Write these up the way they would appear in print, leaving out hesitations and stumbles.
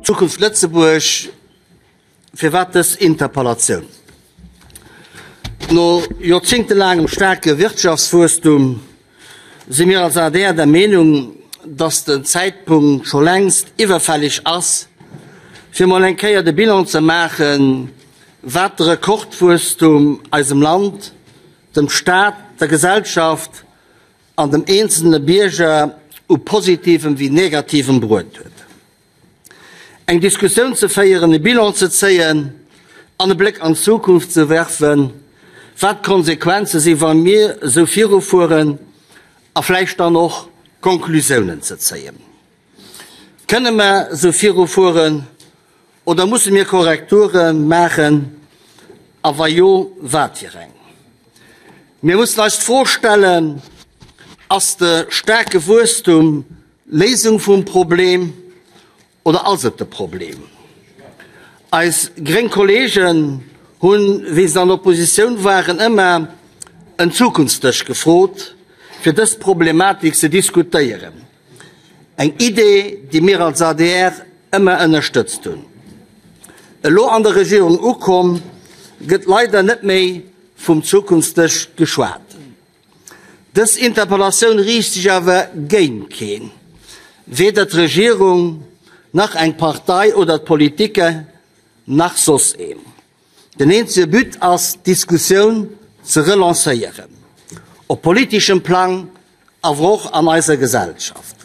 Zukunft Lëtzebuerg, Firwat dës Interpellatioun? No joerzéngtelaangem staarke Wirtschaftswuesstum si mir als adr der Meenung, datt den Zäitpunkt scho längst iwwerfällig ass, fir mol eng Kéier de Bilan ze maachen, wat de Rekordwuesstum eisem Land, dem Staat, der Gesellschaft an dem eenzelne Bierger u Positivem wéi Negativem bruet huet. Eng Diskussioun ze féieren, e Bilan ze zéien an e Bléck an d'Zukunft ze werfen, wat d'Konsequenze sinn, wa mir esou virufueren, a vläicht dann och Konklusiounen ze zéien. Kënne mer esou virufueren oder musse mir Korrekture maachen a wa jo, wat fir eng? Mir mussen eis d'Fro stellen, Ass de staarke Wuesstum Léisung vum Problem oder ass et de Problem? Eis gréng Kolleegen hunn, wéi se an der Oppositioun waren, ëmmer en Zukunftsdësch gefrot, fir dës Problematik ze diskutéieren. Eng Idee, déi mir als adr ëmmer ënnerstëtzt hunn. Elo an der Regierung ukomm, gëtt leider net méi vum Zukunftsdësch geschwat. Dës Interpellatioun riicht sech awer géint keen, weder d'Regierung, nach eng Partei oder d'Politiker, nach soss een. Den eenzege But ass, d'Diskussioun ze relancéieren, op politeschem Plang, awer och an eiser Gesellschaft.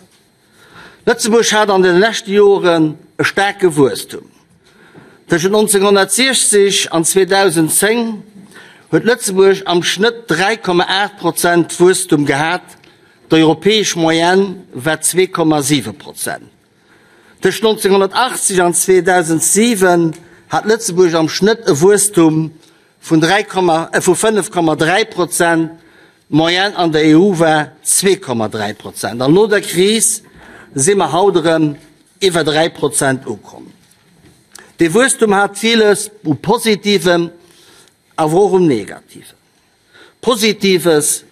Lëtzebuerg hat an de leschte Joren e staarke Wuesstum. Tëschent 1960 an 2010 huet Lëtzebuerg am Schnëtt 3,8 Prozent Wuesstum gehat, d'europäesch Moyenne war 2,7 Prozent. Tëschent 1980 an 2007 hat Lëtzebuerg am Schnëtt e Wuesstum vun 5,3 Prozent, D'Moyenne an der EU war 2,3 Prozent an no der Kris si mer haut erëm iwwer 3 Prozent ukomm. Dee Wuesstum hat villes u Positivem, awer och um Negativem. Positives,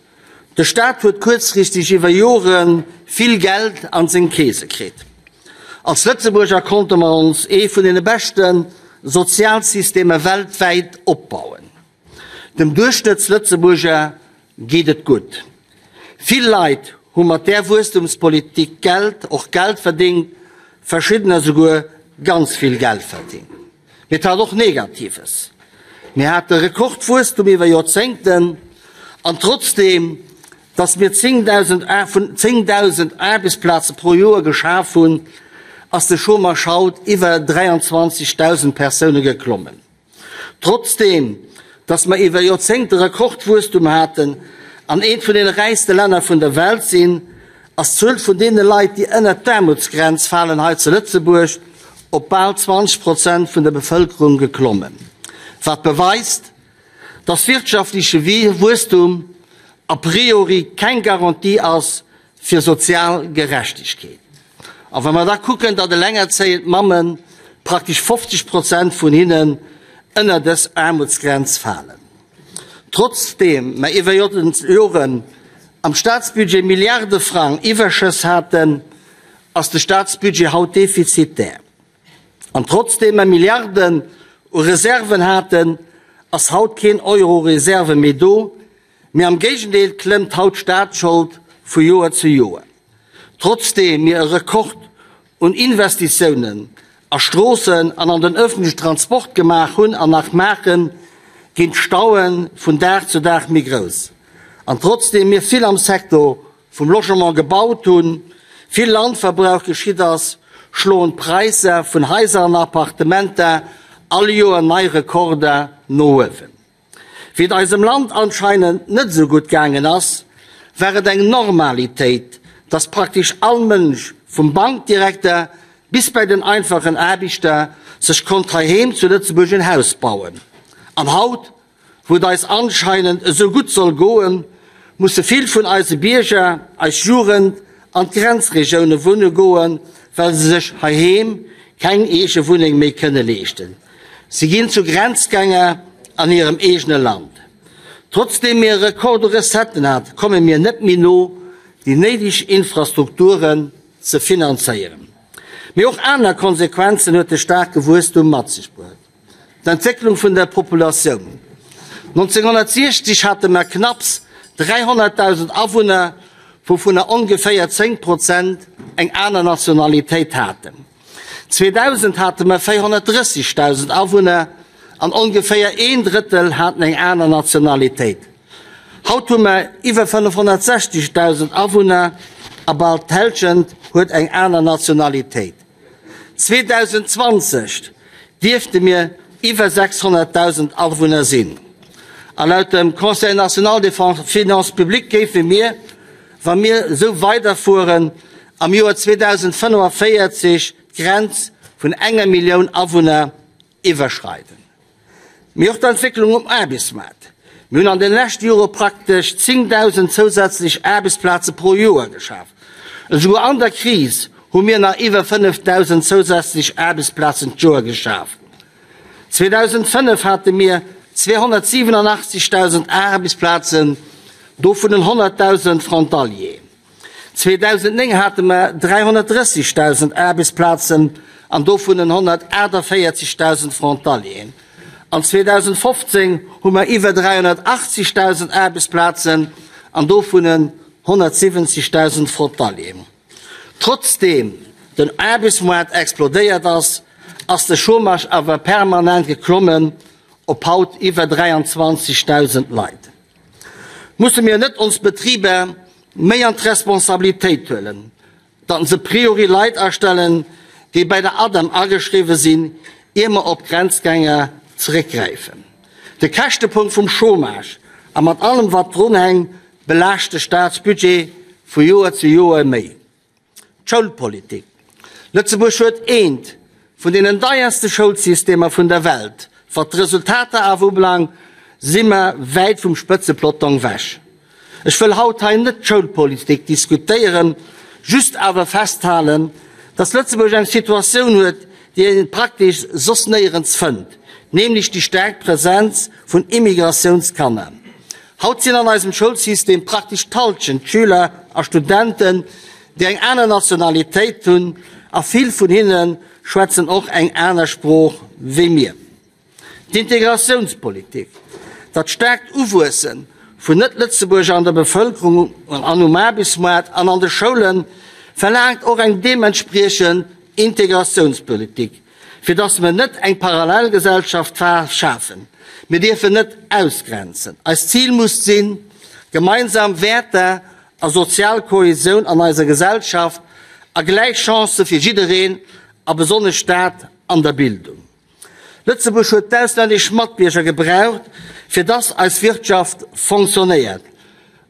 De Staat huet kuerzfristeg iwwer Jore vill Geld an seng Keese kritt. Als Lëtzebuerger konnte mer ons ee vun deene beschte Sozialsystemer weltwäit opbauen. Dem Duerchschnëttslëtzebuerger geet et gutt. Vill Leit hu mat där Wuesstumspolitik Geld, och Geld verdingt, verschiddener souguer ganz vill Geld verdingt. Mee et hat och Negatives. Mir hate Rekordwuesstum iwwer Joerzéngten an trotzdeem, datt mir 10.000 Aarbechtsplaze pro Joer geschaf hunn, ass de Chômage haut iwwer 23.000 Persoune geklommen. Trotzdeem, datt mer iwwer Joerzéngte Rekordwuesstum haten an eent vun deene räichste Länner vun der Welt sinn, ass d'Zuel vun deene Leit, déi ënnert d'Aarmutsgrenz falen hei zu Lëtzebuerg op bal 20 Prozent vun der Bevëlkerung geklommen, wat beweist, datt wirtschaftleche Wuesstum a priori keng Garantie ass fir sozial Gerechtegkeet. A wa mer da kucken, datt elengerzéiend Mammen, praktesch 50 Prozent vun hinnen, ënner dës Aarmutsgrenz falen, trotzdeem mer iwwer Joren am Statsbudget Milliarde Frang Iwwerschëss haten, ass de Statsbudget haut defizitär. An trotzdeem mer Milliarden u Reserven haten, ass haut keen Euro Reserve méi do, Mee am Géigendeel klëmmt haut d'Staatsschold vu Joer zu Joer. Trotzdeem mir e Rekord un Investitiounen a Stroossen an an den ëffentlechen Transport gemaach hunn an nach maachen, ginn d'Staue vun Dag zu Dag méi grouss. An trotzdeem mir vill am Sektor vum Logement gebaut hunn, vill Landverbrauch geschitt ass, schloen d'Präisser vun Haiser an Appartementer all Joer nei Rekorder no uewen. Wéi et eisem Land anscheinend net esou gutt gaangen ass, war et eng Normalitéit, dass praktesch all Mënsch, vum Bankdirekter bis bei den einfachen Aarbechter, sech konnt heiheem zu Lëtzebuerg en Haus bauen. An haut, wou et eis anscheinend esou gutt soll goen, musse vill vun eise Bierger, eis Jugend, an d'Grenzregioune wunne goen, well se sech heiheem keng eege Wunneng méi kënne leeschten. Si ginn zu Grenzgänger an hirem eegene Land. Trotzdeem mir e Rekord u Recetten hat, komme mir net méi no, déi néideg Infrastrukturen ze finanzéieren. Mee och aner Konsequenzen huet de staarke Wuesstum mat sech bruet. D'Entwécklung vun der Populatioun. 1960 hate mer knapps 300.000 Awunner, wouvunner ongeféier 10 Prozent eng aner Nationalitéit haten. 2000 hate mer 430.000 Awunner an ongeféier een Drëttel haten eng aner Nationalitéit. Haut hu mer iwwer 560.000 Awunner a bal d'Hälschent huet eng aner Nationalitéit. 2020 dierfte mir iwwer 600.000 Awunner sinn. A laut dem Conseil national des finances publiques géife mir, wa mir esou weiderfueren, am Joer 2045 d'Grenz vun enger Millioun Awunner iwwerschreiden. Mee och d'Entwécklung um Aarbechtsmaart. Mir hunn an de leschte Jore praktesch 10.000 zousätzlech Aarbechtsplaze pro Joer geschaf. Esouguer an der Kris hu mir nach iwwer 5.000 zousätzlech Aarbechtsplazen d'Joer geschaf. 2005 hate mir 287.000 Aarbechtsplazen, dovun 100.000 Frontalier. 2009 hate mer 330.000 Aarbechtsplazen an dovunnen 148.000 Frontalieren. An 2015 hu mer iwwer 380.000 Aarbechtsplazen an dovunnen 170.000 Frontalieren. Trotzdeem den Aarbechtsmoart explodéiert ass, ass de Chômage awer permanent geklommen op haut iwwer 23.000 Leit. Musse mir net ons Betriber méi an d'Responsabilitéit huelen, datt se priori Leit astellen, déi bei der ADEM ageschriwwe sinn, ier mer op Grenzgänger zeréckgräifen? De Käschtepunkt vum Chômage a mat allem wat drunhänkt, belaascht de Staatsbudget vu Joer zu Joer méi. D'Schoulpolitik. Lëtzebuerg huet eent vun deenen deierste Schoulsystemer vun der Welt. Wat d'Resultater awer ubelaangt, si mer wäit vum Spëtzeplotong wech. Ech wëll haut hei net d'Schoulpolitik diskutéieren, just awer festhalen, dass Lëtzebuerg eng Situatioun huet, déi een praktesch soss néierens fënnt, nämlech déi staark Präsenz vun Immigratiounskanner. Haut sinn an eisem Schoulsystem praktesch d'Hallschent Schüler a Studenten, déi eng aner Nationalitéit hunn, a vill vun hinne schwätzen och eng aner Sprooch wéi mir. D'Integratiounspolitik, dat staarkt Uwuesse vun Net-Lëtzebuerger an der Bevëlkerung an um Aarbechtsmoart an an de Schoulen, verlaangt och eng deementspriechend Integratiounspolitik. fir dass mer net eng Parallelgesellschaft schafen. Mir dierfen net ausgrenzen. Eist Zil muss sinn, gemeinsam Wäerter a sozial Kohäsioun an eiser Gesellschaft a gläich Chancë fir jiddereen, a besonnesch dat an der Bildung. Lëtzebuerg huet d'auslännesch Matbierger gebraucht, fir dass eis Wirtschaft fonctionnéiert.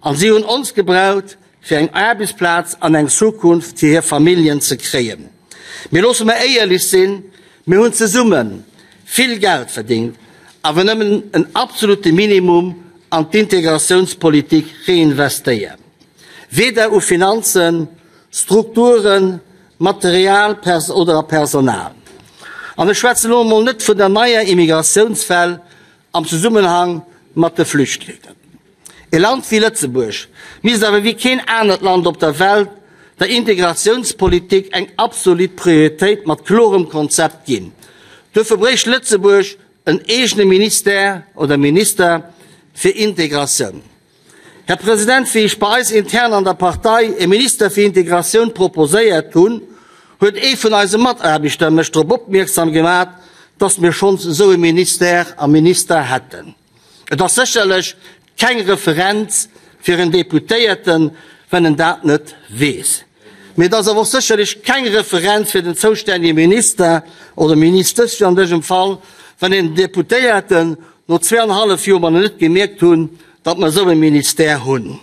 An si hunn ons gebraucht, fir eng Aarbechtsplaz an eng Zukunft fir hir Familljen ze kréien. Mee loosse mer éierlech sinn, Mir hunn zesumme vill Geld verdingt, awer nëmmen en absolute Minimum an d'Integratiounspolitik reinvestéiert, weder u Finanzen, Strukturen, Material oder a Personal. An ech schwätzen elo emol net vun der neier Immigratiounswell am Zesummenhang mat de Flüchtlingen. E Land wéi Lëtzebuerg misst awer wéi keen anert Land op der Welt der Integratiounspolitik eng absolut Prioritéit mat klorem Konzept ginn. Duerfir bréicht Lëtzebuerg en eegene Ministère oder Minister fir Integratioun. Här President, wéi ech bei eis intern an der Partei e Minister fir Integratioun proposéiert hunn, huet ee vun eise Mataarbechter mech drop opmierksam gemat, dass mir schonns esou e Ministère a Minister hätten. Et ass sécherlech keng Referenz fir en Deputéierten, wenn en dat net weess. Mee et ass awer och sécherlech keng Referenz fir den zoustännege Minister oder Ministesch an dësem Fall, wann een Deputéierten no zweeanhallef Joer nach net gemierkt hunn, datt mer esou e Ministère hunn.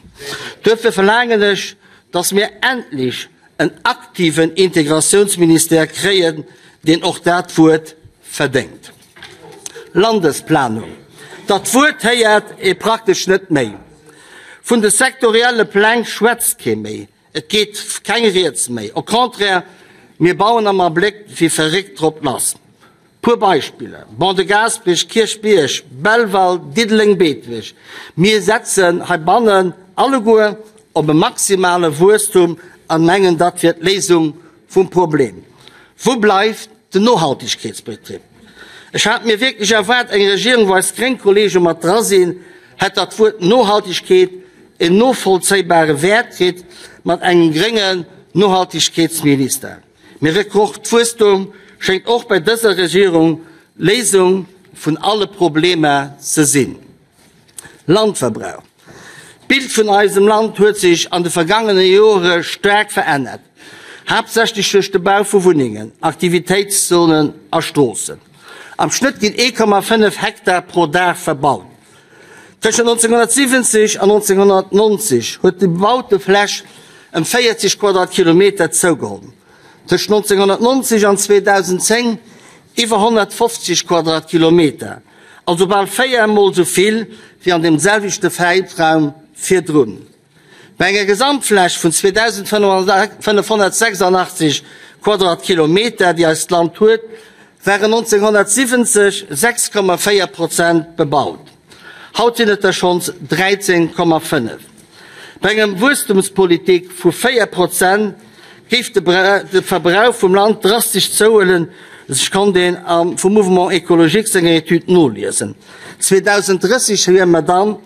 Duerfir verlaangen ech, datt mir endlech en aktiven Integratiounsministère kréien, deen och dat Wuert verdéngt. Landesplanung, dat Wuert héiert ee praktesch net méi. Vun de sektorielle Pläng schwätzt kee méi, et geet keng Rieds méi. Au contraire, mir bauen am Abléck wéi verréckt drop lass. Puer Beispiller, Ban de Gaasperech, Kierchbierg, Belval, Diddeleng, Beetebuerg. Mir setzen heibannen alleguer op e maximale Wuesstum an mengen, dat wier d'Léisung vum Problem. Wou bleift den Nohaltegkeetsbetrib? Ech hat mir wierklech erwaart, eng Regierung, wou eis gréng Kollege mat dra sinn, hätt dat Wuert Nohaltegkeet en novollzéibare Wäert kritt mat engem gréngen Nohaltegkeetsminister. Mee Rekordwuesstum schéngt och bei dëser Regierung d'Léisung vun alle Problemer ze sinn. Landverbrauch. D'Bild vun eisem Land huet sech an de vergangene Jore staark verännert, haaptsächlech duerch de Bau vu Wunnengen, Aktivitéitszonen a Stroossen. Am Schnëtt ginn 1,5 Hektar pro Dag verbaut. Tëschent 1970 an 1990 huet déi bebaute Fläch ëm 40 Quadratkilometer zougeholl, tëscht 1990 an 2010 iwwer 150 Quadratkilometer. Also bal 4 mol sou vill wéi an deem selwechte Zäitraum virdrun. Bei enger Gesamtfläch vun 2.586 Quadratkilometer, déi eist Land huet, waren 1970 6,4 Prozent bebaut. Haut sinn et der schonns 13,5. Bei engem Wuesstumspolitik vu 4 Prozent géif de Verbrauch vum Land drastesch zouhuelen, sech konnt een am vum Mouvement Ecologique senger Etüd noliesen. 2030 wiere mer dann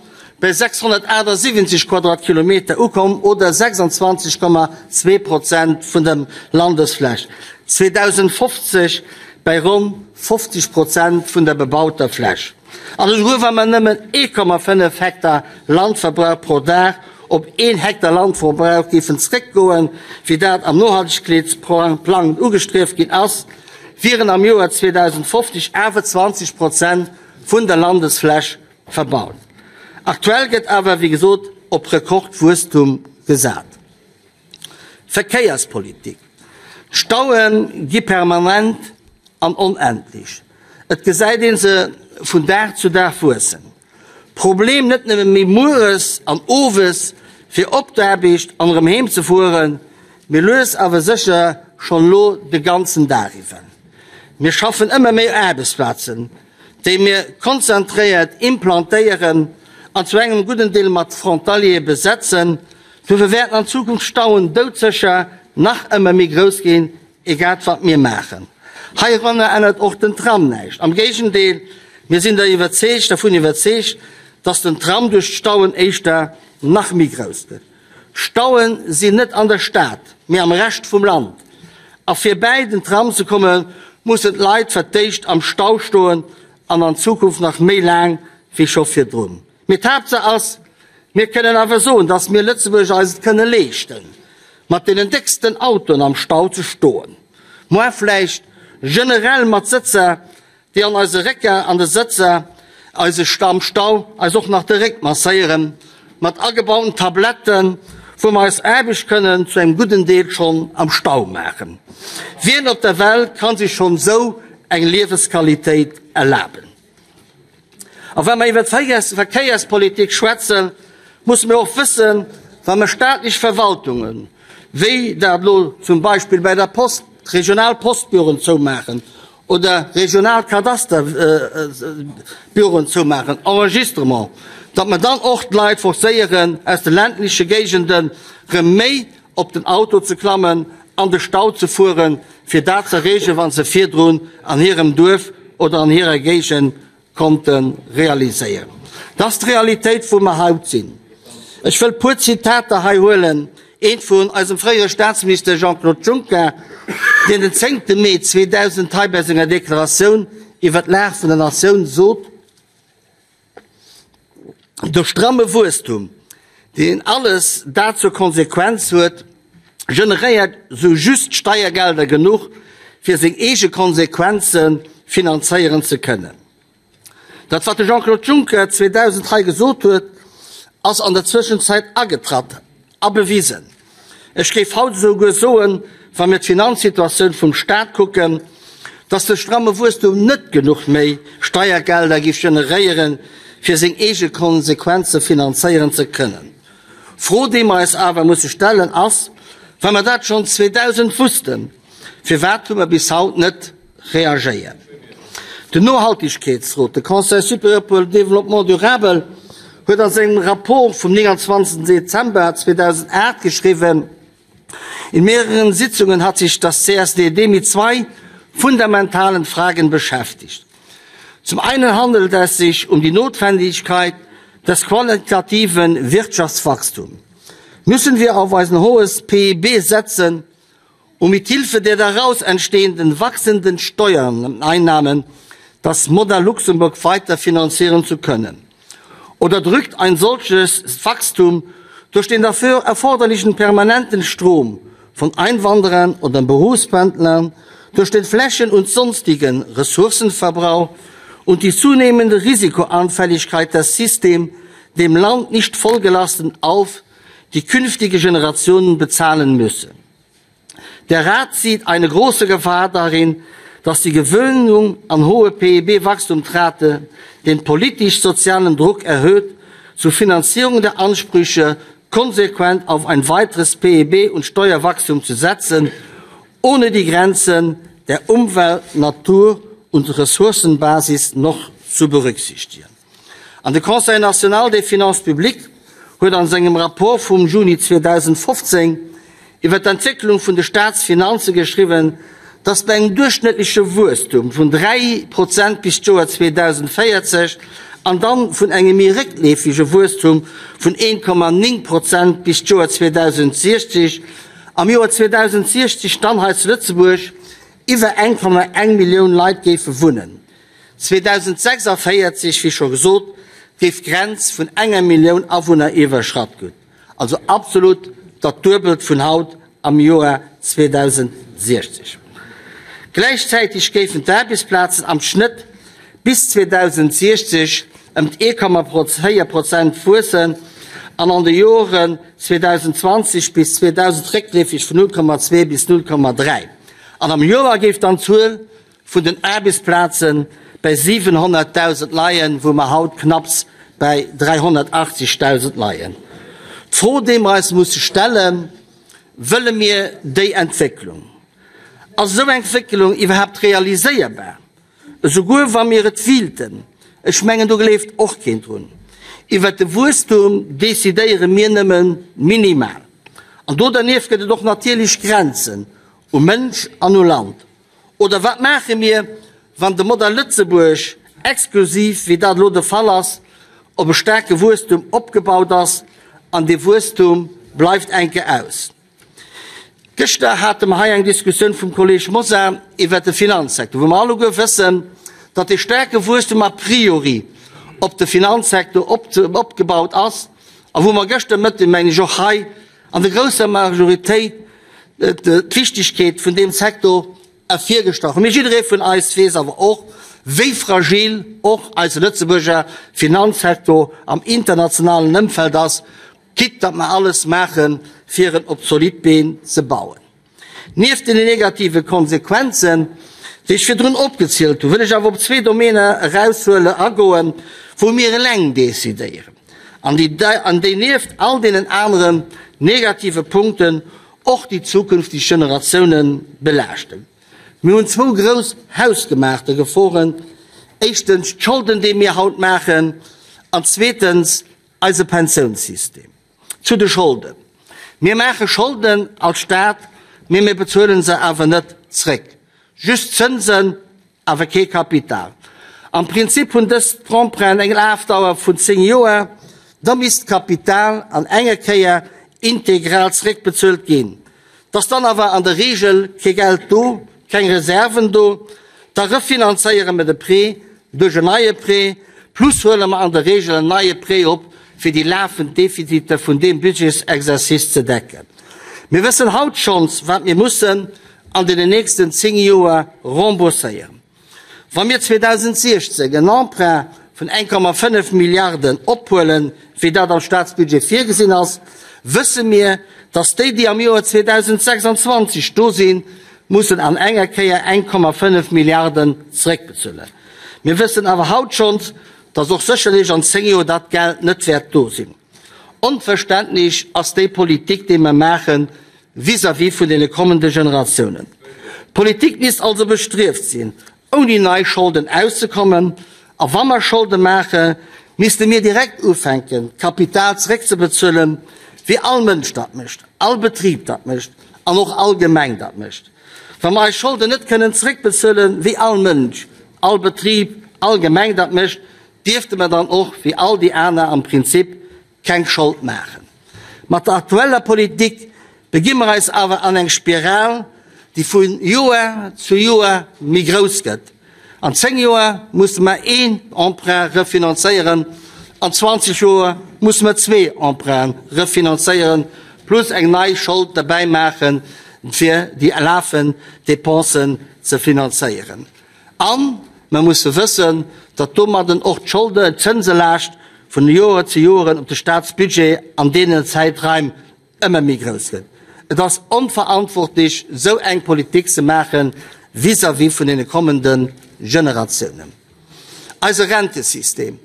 bei 678 Quadratkilometer ukomm oder 26,2 Prozent vun der Landesfläch, 2050 bei ronn 50 Prozent vun der bebauter Fläch. An esouguer wa mer nëmmen 1,5 Hektar Landverbrauch pro Dag op een Hektar Landverbrauch géifen zréckgoen, wéi dat am Nohaltegkeetsplang ugestrieft ginn ass, wieren am Joer 2050 awer 20 Prozent vun der Landesfläch verbaut. Aktuell gëtt awer, wéi gesot, op Rekordwuesstum gesat. Verkéierspolitik, D'Staue gi permanent an onendlech. Et gesäit ee se vun Dag zu Dag wuessen. Problem net nëmme méi mueres an owes fir op d'Aarbecht an erëm heem ze fueren, mee lues awer sécher schonn elo de ganzen Dag iwwer. Mir schaffen ëmmer méi Aarbechtsplazen, déi mir konzentréiert implantéieren an zu engem gudden Deel mat Frontaliere besetzen. Dofir wäerten an Zukunft d'Stauen doudsécher nach ëmmer méi grouss ginn, egal wat mir maachen. Heirunner ännert och den Tram näischt. Am Géigendeel, mir sinn der iwwerzeegt, dervun iwwerzeegt, dass den Tram duerch d'Stauen éischter nach méi grouss gëtt. D'Stauen sinn net an der Stad, mee am Rescht vum Land. A fir bäi den Tram ze kommen, mussen d'Leit fir d'éischt am Stau stoen an an Zukunft nach méi laang wéi scho virdrun. Mee d'Haaptsaach ass, mir kënnen awer soen, dass mir Lëtzebuerger eis et kënne leeschten, mat deenen décksten Autoen am Stau ze stoen, moi vläicht generell mat Sëtzer, déi an eise Récker an de Sëtzer eise am Stau eis och nach de Réck masséieren, mat agebauten Tabletten, wou mer eis Aarbecht kënnen zu engem gudden Deel schonn am Stau maachen. Wien op der Welt kann sech schonn esou eng Liewesqualitéit erlaben? A wa mer iwwer d'Verkéierspolitik schwätzen, musse mir och wëssen, wa mer staatlech Verwaltungen, wéi dat elo zum Beispill bei der Post, regional Postbüroen zoumaachen oder regional Kadasterbüroen zoumaachen, Enregistrement, datt mer dann och d'Leit forcéieren, aus de ländleche Géigenden erëm méi op den Auto ze klammen, an de Stau ze fueren, fir dat ze erreechen, wat se virdrun an hirem Duerf oder an hirer Géigend konnte realiséieren. Dat ass d'Realitéit, wou mer haut sinn. Ech wëll puer Zitater hei huelen, eent vun eisem fréiere Statsminister Jean-Claude Juncker, deen den zéngte Mee 2000 hei bei senger Deklaratioun iwwert d'Lag vun der Natioun sot, De stramme Wuesstum, deen alles dat zur Konsequenz huet, generéiert sou just Steiergelder genuch, fir seng eege Konsequenze finanzéieren ze kënnen. Dat, wat de Jean-Claude Juncker 2000 hei gesot huet, ass an der Zwëschenzäit agetratt a bewisen. Ech géif haut esouguer soen, wa mir d'Finanzsituatioun vum Stat kucken, dass de stramme Wuesstum net genuch méi Steiergelder géif generéieren, fir seng eege Konsequenze finanzéieren ze kënnen. D'Fro, déi mer eis awer musse stellen, ass, Wa mer dat schonn 2000 wussten, firwat hu mer bis haut net reagéiert? Den Nohaltegkeetsrot, de Conseil supérieur pour le développement durable, huet a sengem Rapport vum 29 Dezember 2008 geschriwwen. In mehreren Sitzungen hat sich das CSDD mit zwei fundamentalen Fragen beschäftigt. Zum einen handelt es sich um die Notwendigkeit des qualitativen Wirtschaftswachstums. Müssen wir auf ein hohes PIB setzen, um mit Hilfe der daraus entstehenden wachsenden Steuereinnahmen das Modell Luxemburg weiter finanzieren zu können? Oder drückt ein solches Wachstum durch den dafür erforderlichen permanenten Strom von Einwanderern oder Berufspendlern, durch den Flächen- und sonstigen Ressourcenverbrauch und die zunehmende Risikoanfälligkeit des Systems dem Land nicht vollgelassen auf, die künftige Generationen bezahlen müssen. Der Rat sieht eine große Gefahr darin, dass die Gewöhnung an hohe PIB-Wachstumsrate den politisch-sozialen Druck erhöht, zur Finanzierung der Ansprüche konsequent auf ein weiteres PIB und Steuerwachstum zu setzen, ohne die Grenzen der Umwelt-, Natur- und Ressourcenbasis noch zu berücksichtigen. An de Conseil national des finances publiques huet an sengem Rapport vum Juni 2015 iwwer d'Entwécklung vun de Staatsfinanze geschriwwen, datt bei engem duerchschnëttleche Wuesstum vun 3 Prozent bis d'Joer 2040 an dann vun engem méi réckleefege Wuesstum vun 1,9 Prozent bis d'Joer 2060 am Joer 2060 dann hei zu Lëtzebuerg iwwer 1,1 Millioun Leit géife wunnen. 2046, wéi scho gesot, géif d'Grenz vun enger Millioun Awunner iwwerschratt ginn, also absolut dat Duebelt vun haut am Joer 2060. Gläichzäiteg géifen d'Aarbechtsplazen am Schnëtt bis 2060 ëm 1,4 Prozent wuessen an an de Joren 2020 bis 2000 réckleefeg vun 0,2 bis 0,3. An am Joer géif dann d'Zuel vun den Aarbechtsplaze bäi 700.000 leien, wou mer haut knapps bäi 380.000 leien. D'Fro, déi mer eis musse stellen, Wëlle mir déi Entwécklung? Ass esou eng Entwécklung iwwerhaapt realiséierbar, esouguer wa mir et wiilten? Ech mengen, do gleeft och keen drun. Iwwert de Wuesstum decidéiere mir nëmme minimal. An do dernieft gëtt et och natierlech Grenzen u Mënsch an u Land. Oder wat maache mir, wann de Modell Lëtzebuerg exklusiv, wéi dat elo de Fall ass, op e staarke Wuesstum opgebaut ass an dee Wuesstum bleift enke aus? Gëschter hate mer hei eng Diskussioun vum Kolleg Mosar iwwert de Finanzsektor, wou mer alleguer wëssen, datt dee staarke Wuesstum a priori op de Finanzsektor opgebaut ass a wou mer gëschter Mëtten, mengen ech, och hei an der grousser Majoritéit d'Wichtigkeet vun deem Sektor ervirgestrach hunn. Mee jidderee vun eis weess awer och, wéi fragil och eise Lëtzebuerger Finanzsektor am internationalen Ëmfeld ass, quitte datt mer alles maachen, fir en op zolidd Been ze bauen. Nieft den negative Konsequenzen, déi ech virdrun opgezielt hunn, wëll ech awer op zwee Domäner eraushuele agoen, wou mir eleng decidéieren an déi, an déi nieft all deenen aneren negative Punkten och déi zukünfteg Generatiounen belaaschten. Mir hunn zwou grouss hausgemaachte Geforen, éischtens d'Scholden, déi mir haut maachen, an zweetens eise Pensiounssystem. Zu de Scholden, Mir maache Scholden als Staat, mee mir bezuele se awer net zréck, just Zënsen, awer kee Kapital. Am Prinzip hunn dës Emprunten eng Lafdauer vun 10 Joer, da misst d'Kapital an enger Kéier integral zréckbezuelt ginn. 't ass dann awer an der Reegel kee Geld do, keng Reserven do. Da refinanzéiere mer de Prêt duerch en neie Prêt, plus huele mer an der Reegel en neie Prêt op, fir déi lafend Defiziter vun deem Budgetsexercice ze decken. Mir wëssen haut schonns, wat mir mussen an deenen nächsten 10 Joer rembourséieren. Wa mir 2016 en Emprunt vun 1,5 Milliarden ophuelen, wéi dat am Staatsbudget virgesinn ass, wësse mir, datt déi, déi am Joer 2026 do sinn, mussen an enger Kéier 1,5 Milliarden zeréckbezuelen. Mir wëssen awer haut schonns, datt och sécherlech an 10 Joer dat Geld net wäert do sinn. Onverständlech ass déi Politik, déi mer maachen, vis-à-vis vun deene kommende Generatiounen. D'Politik misst also bestrieft sinn, ouni nei Scholden auszekommen, a wa mer Scholde maache, misste mir direkt ufänken, d'Kapital zeréckzebezuelen, wéi all Mënsch dat mécht, all Betrib dat mécht an och all Gemeng dat mécht. Wa mer eis Scholden net kënnen zréckbezuelen, wéi all Mënsch, all Betrib, all Gemeng dat mécht, dierfte mer dann och, wéi all déi aner am Prinzip, keng Schold maachen. Mat der aktueller Politik begi mer eis awer an eng Spiral, déi vu Joer zu Joer méi grouss gëtt. An 10 Joer musse mer een Emprunt refinanzéieren, an 20 Joer musse mer zwee Emprunten refinanzéieren, plus eng nei Schold derbäi maachen, fir déi lafend Dépensen ze finanzéieren. A mer musse wëssen, datt domadden och d'Scholde, d'Zënselaascht vun Joer zu Joeren op de Staatsbudget an deenen Zäitraim ëmmer méi grouss gëtt. Et ass onverantwortlech, esou eng Politik ze maache vis-à-vis vun deene kommende Generatiounen. Eise Rentesystem.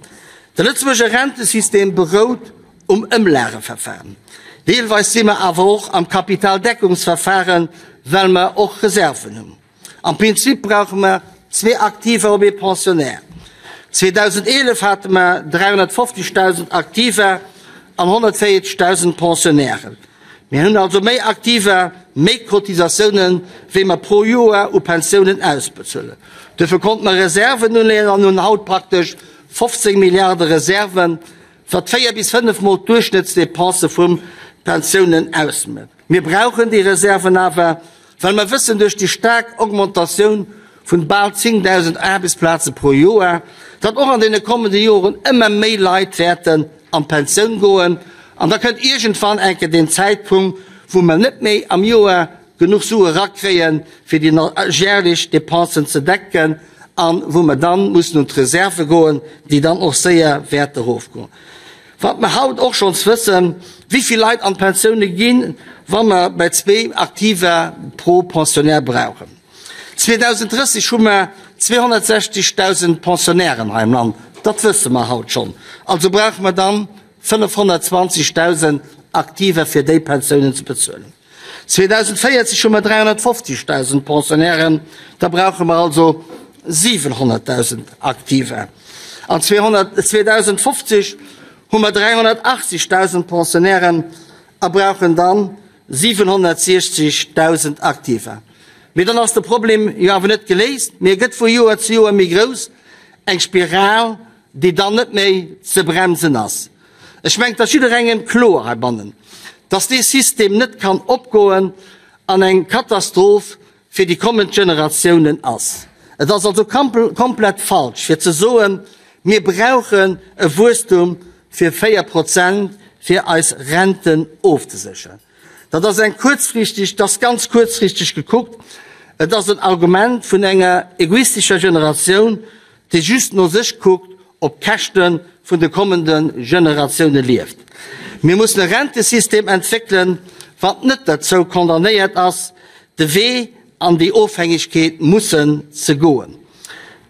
De Lëtzebuerger Rentesystem berout um Ëmlageverfahren. Deelweis si mer awer och am Kapitaldeckungsverfahren, well mer och Reserven hunn. Am Prinzip brauche mer zwee Aktiver op ee Pensionnaire. 2011 hate mer 350.000 Aktiver an 140.000 Pensionnairen. Mir hunn also méi Aktiver, méi Cotisatiounen, wéi mer pro Joer u Pensiounen ausbezuelen. Duerfir konnte mer Reserven uleeën an hunn haut praktesch 15 Milliarde Reserven, wat véier bis fënnefmol d'Duerchschnëttsdepense vum Pensiounen ausmécht. Mir brauchen déi Reserven awer, well mer wëssen duerch déi staark Augmentatioun vun bal 10.000 Aarbechtsplaze pro Joer, datt och an deene kommende Joren ëmmer méi Leit wäerten an d'Pensioun goen. An da kënnt iergendwann eng Kéier deen Zäitpunkt, wou mer net méi am Joer genuch Sue rakréien, fir déi järlech Dépensen ze decken an wou mer dann mussen un d'Reserve goen, déi dann och séier wäerte erofgoen. Wat mer haut och schonns wëssen, wéi vill Leit an d'Pensioune ginn, wa mer bei zwee Aktiver pro Pensionnaire brauchen. 2030 hu mer 260.000 Pensionnairen hei am Land, dat wësse mer haut schonn. Also brauche mer dann 520.000 Aktiver, fir déi Pensiounen ze bezuelen. 2040 hu mer 350.000 Pensionnairen, da brauche mer also 700.000 Aktiver. An 2050 hu mer 380.000 Pensionnairen a brauchen dann 760.000 Aktiver. Mee dann ass de Problem jo awer net geléist, mee e gëtt vu Joer zu Joer méi grouss, eng Spiral, déi dann net méi ze bremsen ass. Ech mengen, et ass jidderengem kloer heibannen, dass dee System net kann opgoen an eng Katastroph fir déi kommend Generatiounen ass. Et ass also komplett falsch fir ze soen, mir brauchen e Wuesstum fir 4 Prozent fir eis Renten ofzesécheren. Dat ass eng kuerzfristeg, dat ass ganz kuerzfristeg gekuckt. Et ass en Argument vun enger egoistescher Generatioun, déi just no sech kuckt, op Käschte vun de kommende Generatioune lieft. Mir mussen e Rentesystem entwéckelen, wat net derzou condamnéiert ass, de Wee an déi Ofhängegkeet mussen ze goen.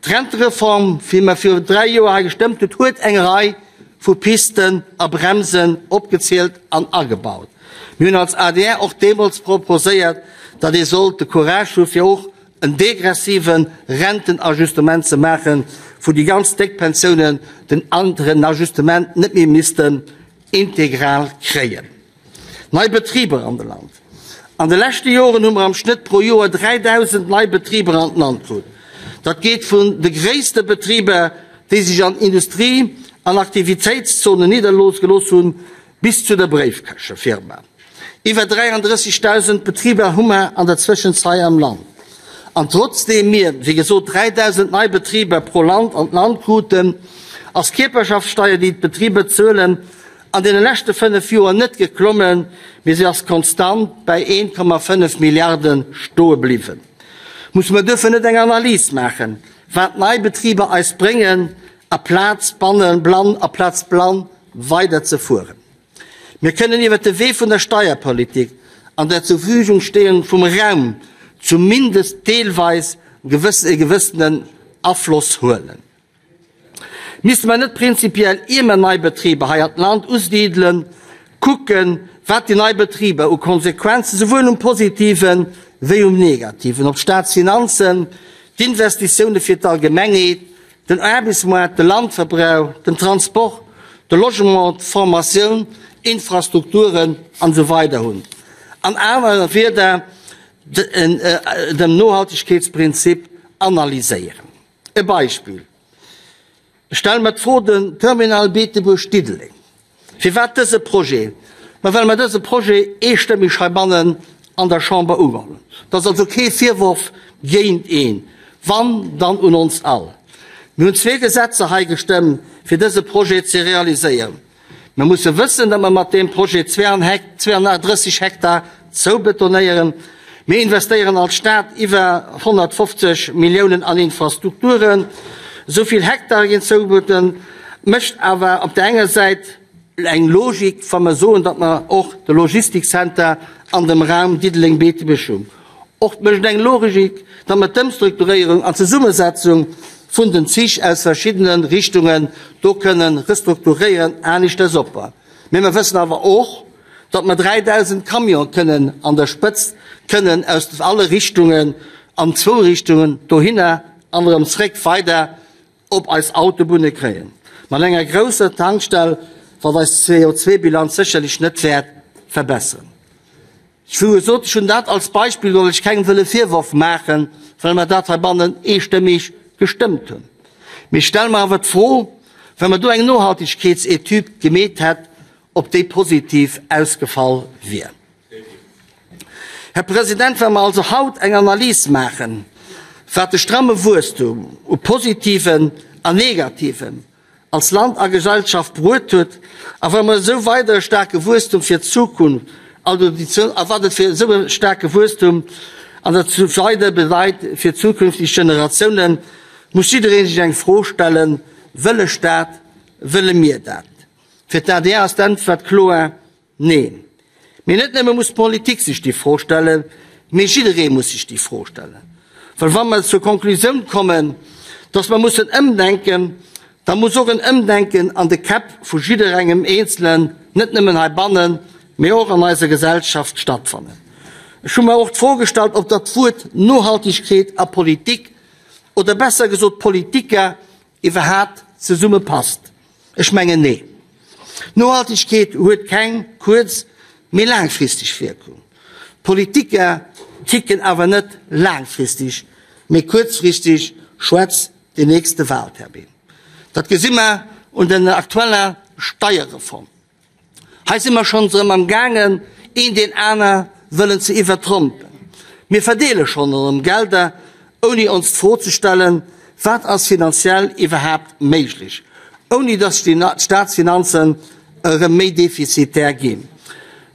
D'Rentereform, wéi mer viru 3 Joer hei gestëmmt huet, huet eng Rei vu Pisten a Bremsen opgezielt an agebaut. Mir hunn als adr och deemools proposéiert, datt ee sollt de Courage hu fir och en degressive Rentenajustement ze maachen, wou déi ganz déck Pensiounen den Rentenajustement net méi missten integral kréien. Nei Betriber an de Land. An de leschte Joren hu mer am Schnëtt pro Joer 3.000 nei Betriber an d'Land krut. Dat geet vun de gréisste Betriber, déi sech an Industrie an Aktivitéitszonen niddergelooss hunn, bis zu der Bréifkëschefirma. Iwwer 33.000 Betriber hu mer an der Zwëschenzei am Land. An trotzdeem mir, wéi gesot, 3.000 nei Betriber pro Land an d'Land kruten, ass d'Kierperschaftssteier, déi d'Betriber zuelen, an deene leschte fënnef Joer net geklommen, mee se ass konstant bäi 1,5 Milliarde stoe bliwwen. Musse mer duerfir net eng Analys maachen, wat nei Betriber eis bréngen, aplaz blann aplaz blann weider ze fueren. Mir kënnen iwwert de Wee vun der Steierpolitik an der Zurverfügungstehung vum Raum zumindest deelweis e gewëssenen Afloss huelen. Misste mer net prinzipiell, ier mer nei Betriber hei an d'Land usidelen, kucken, wat déi nei Betriber u Konsequenzen, souwuel um positiven wéi um negativen, op d'Staatsfinanzen, d'Investitioune fir d'Allgemengheet, den Aarbechtsmoart, de Landverbrauch, den Transport, de Logement, d'Formatioun. Infrastrukturen an esou weider hunn. An anere Wierder, dem Nohaltegkeetsprinzip analyséieren. E Beispill, Ech stelle mer d'Fro, den Terminal Beetebuerg-Diddeleng, firwat dëse Projet? Ma well mer dëse Projet eestëmmeg heibannen an der Chamber ugeholl hunn. Dat ass also kee Virworf géint een, wann, dann un ons all. Mir hunn zwee Gesetzer hei gestëmmt, fir dëse Projet ze realiséieren. Mir musse wëssen, datt mer mat deem Projet 32 Hektar zoubetonéieren. Mir investéieren als Stad iwwer 150 Milliounen an Infrastrukturen. Esou vill Hektare ginn zoubeten, mécht awer op där enger Säit eng Logik, wa mer soen, datt mer och de Logistikcenter an dem Raum Diddeleng-Beetebuerg hunn. Och mécht et eng Logik, datt mer d'Ëmstrukturéierung an d'Zesummesetzung vun den Zich aus verschiddene Richtungen do kënnen restrukturéieren, aneschters opbauen. Mee mer wëssen awer och, datt mer 3.000 Camione kënnen an der Spëtzt kënnen aus alle Richtungen, an zwou Richtungen, dohinner an erëm zréck weider op eis Autobunne kréien. Mat enger grousser Tankstell, wat eis CO2-Bilanz sécherlech net wäert verbesseren. Ech hu gesot, ech hunn dat als Beispill geholl, ech kengem wëll e Virworf maachen, well mer dat heibannen eestëmmeg gestëmmt hunn. Mee ech stelle mer awer d'Fro, wa mer do eng Nohaltegkeetsetüd gemeet hätt, ob déi positiv ausgefall wier. Här President, wa mer also haut eng Analys maachen, wat de stramme Wuesstum u Positiven an Negativen als Land a Gesellschaft bruet huet, a wa mer esou weider e staarke Wuesstum fir d'Zukunft, also déi, a wat et fir esou e staarke Wuesstum an der weider bedeit fir zukünfteg Generatiounen, muss jidderee sech eng Fro stellen, Wëll ech dat? Wëlle mir dat? Fir d'ADR ass d'Äntwert kloer, Neen. Mee net nëmme muss d'Politik sech déi Fro stellen, mee jidderee muss sech déi Fro stellen. Well wa mer zur Konklusioun kommen, dass mer mussen ëmdenken, da muss och en Ëmdenken an de Käpp vu jidderengem Eenzelen, net nëmmen heibannen, mee och an eiser Gesellschaft stattfannen. Ech hu mer och d'Fro gestallt, ob dat Wuert Nohaltegkeet a Politik, oder besser gesot Politiker, iwwerhaapt zesumme passt. Ech mengen nee. Nohaltegkeet huet keng kuerz-, mee laangfristeg Wierkung. Politiker ticken awer net laangfristeg, mee kuerzfristeg, schwätz den nächste Wahltermin. Dat gesi mer un der aktueller Steierreform. Hei si mer schonns erëm am gaangen, een deen aner wëllen ze iwwertrompen. Mir verdeele schonn erëm Gelder, ouni ons d'Fro ze stellen, Wat ass finanziell iwwerhaapt méiglech, ouni datt d'Staatsfinanzen erëm méi defizitär ginn?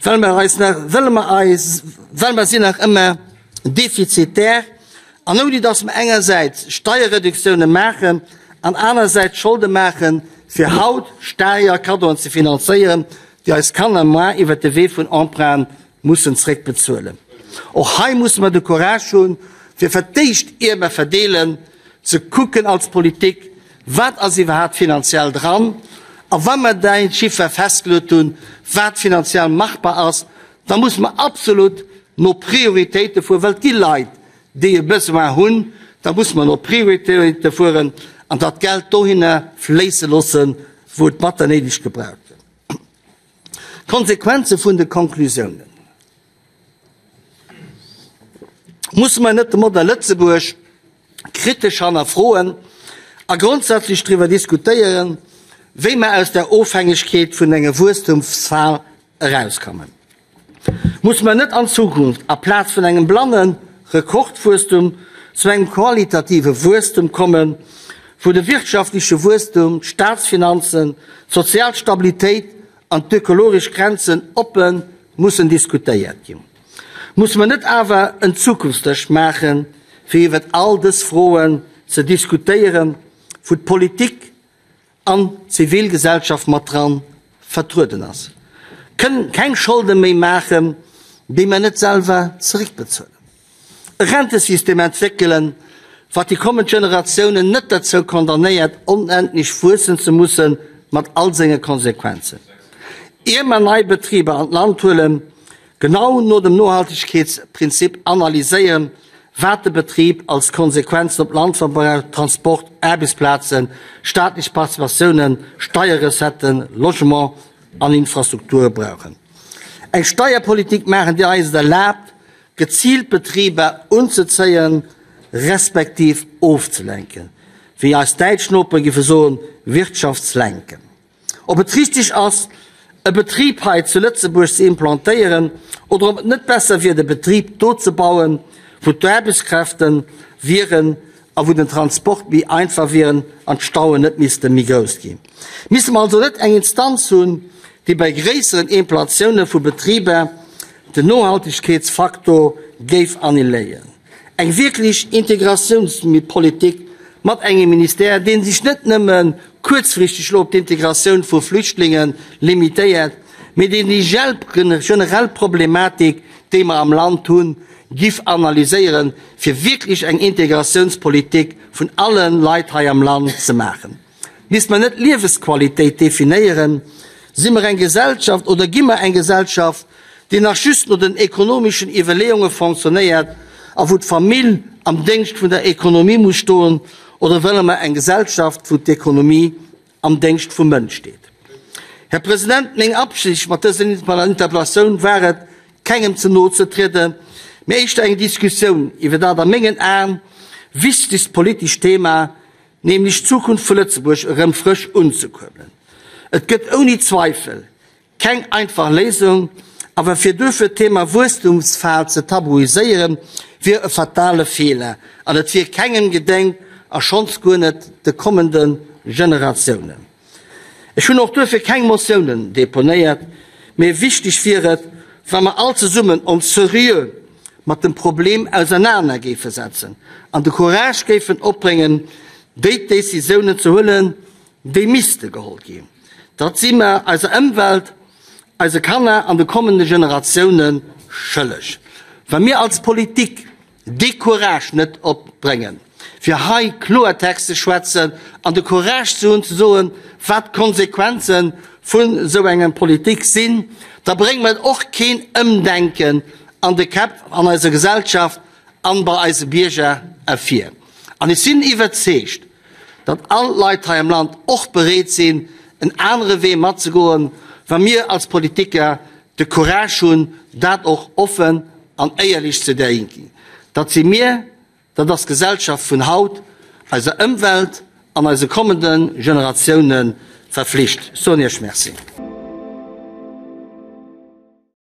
Well mer eis nach, wëlle mer eis, well mer sinn nach ëmmer defizitär, an ouni datt mer engersäits Steierreduktioune maachen an anersäits Scholde maachen, fir haut Steierkaddoen ze finanzéieren, déi eis Kanner moar iwwert de Wee vun Emprunten mussen zréckbezuelen. Och hei musse mer de Courage hunn, fir fir d'éischt, ier mer verdeelen, ze kucken als Politik, Wat ass iwwerhaapt finanziell dran? A wa mer däi Chiffer festgeluet hunn, wat finanziell machbar ass, da musse mer absolut no Prioritéite fueren, well et gi Leit, déi e Besoin hunn. Da musse mer no Prioritéite fueren an dat Geld dohinner fléisse loossen, wou et batter néideg gebraucht gëtt. D'Konsequenze vun de Konklusiounen. Musse mer net de Modell Lëtzebuerg kritesch hannerfroen a grondsätzlech driwwer diskutéieren, wéi mer aus der Ofhängegkeet vun enger Wuesstumsfal erauskommen? Musse mer net an Zukunft aplaz vun engem blanne Rekordwuesstum zu engem qualitative Wuesstum kommen, wou de wirtschaftleche Wuesstum d'Staatsfinanzen, d'sozial Stabilitéit an d'ökologesch Grenzen oppe mussen diskutéiert ginn. Musse mer net awer en Zukunftsdësch maachen, fir iwwert all dës Froen ze diskutéieren, wou d'Politik an d'Zivilgesellschaft mat dran vertrueden ass? Keng Scholde méi maachen, déi mer net selwer zeréckbezuelen. E Rentesystem entwéckelen, wat déi kommend Generatiounen net derzou condamnéiert, onendlech wuessen ze mussen, mat all senge Konsequenzen. Ier mer nei Betriber an d'Land huelen, genau no dem Nohaltegkeetsprinzip analyséieren, wat de Betrib als Konsequenzen op Landverbrauch, Transport, Aarbechtsplazen, staatlech Participatiounen, Steierrecetten, Logement. an Infrastrukture brauchen. Eng Steierpolitik maachen, déi eis et erlaabt, geziilt Betriber unzezéien, respektiv ofzelenken, wéi eis däitsch Nopere giffe soen, wirtschaftslenken. Ob et richteg ass, e Betrib hei zu Lëtzebuerg ze implantéieren oder ob et net besser wier, de Betrib do ze bauen, wou d'Aarbechtskräfte wieren a wou den Transport méi einfach wieren an d'Stauen net misste méi grouss ginn. Misste mer also net eng Instanz hunn, déi bei gréisseren Implatioune vu Betriber den Nohaltegkeetsfaktor géif annuléieren? Eng wierklech Integratiounspolitik mat engem Ministère, dee sech net nëmme kuerzfristeg elo op d'Integratioun vu Flüchtlinge limitéiert, mee deen déi generell Problematik, déi mer am Land hunn, giff analyséieren, fir wierklech eng Integratiounspolitik vun alle Leit hei am Land ze maachen. Misst mer net Liewesqualitéit definéieren? Si mer eng Gesellschaft oder gi mer eng Gesellschaft, déi nach just no den ekonomeschen Iwwerleeunge fonctionnéiert a wou d'Famill am Déngscht vun der Ekonomie muss stoen, oder wëlle mer eng Gesellschaft, wou d'Ekonomie am Déngscht vum Mënsch steet? Här President, meng Absicht mat dëser Interpellatioun war et, kengem ze no ze trieden, mee éischter eng Diskussioun iwwer dat a mengen Aen wichtegst politescht Thema, nämlech d'Zukunft vu Lëtzebuerg erëm frësch unzekuerbelen. Et gëtt ouni Zweifel keng einfach Léisung, awer fir duerfir d'Thema Wuesstumsfal ze tabuiséieren, wier e fatale Feeler an et wier kengem gedéngt a schonns guer net de kommende Generatiounen. Ech hunn och duerfir keng Motiounen deponéiert, mee wichteg wier et, wa mer all zesummen ons seriö mat dem Problem ausernaner géife setzen an de Courage géifen opbréngen, déi Décisiounen ze huelen, déi misste geholl ginn. Dat si mer eiser Ëmwelt, eise Kanner an de kommende Generatioune schëlleg. Wa mir als Politik dee Courage net opbréngen, fir hei Kloertext ze schwätzen an de Courage ze hunn ze soen, wat d'Konsequenze vun esou enger Politik sinn, da brénge mer och keen Ëmdenken an de Käpp an eiser Gesellschaft an bei eise Bierger ervir. An ech sinn iwwerzeegt, datt all d'Leit hei am Land och bereet sinn, en anere Wee matzegoen, wa mir als Politiker de Courage hunn, dat och offen an éierlech ze denken. Dat si mir, dat ass d'Gesellschaft vun haut, eiser Ëmwelt an eise kommende Generatioune verflicht. Ech soen Iech Merci.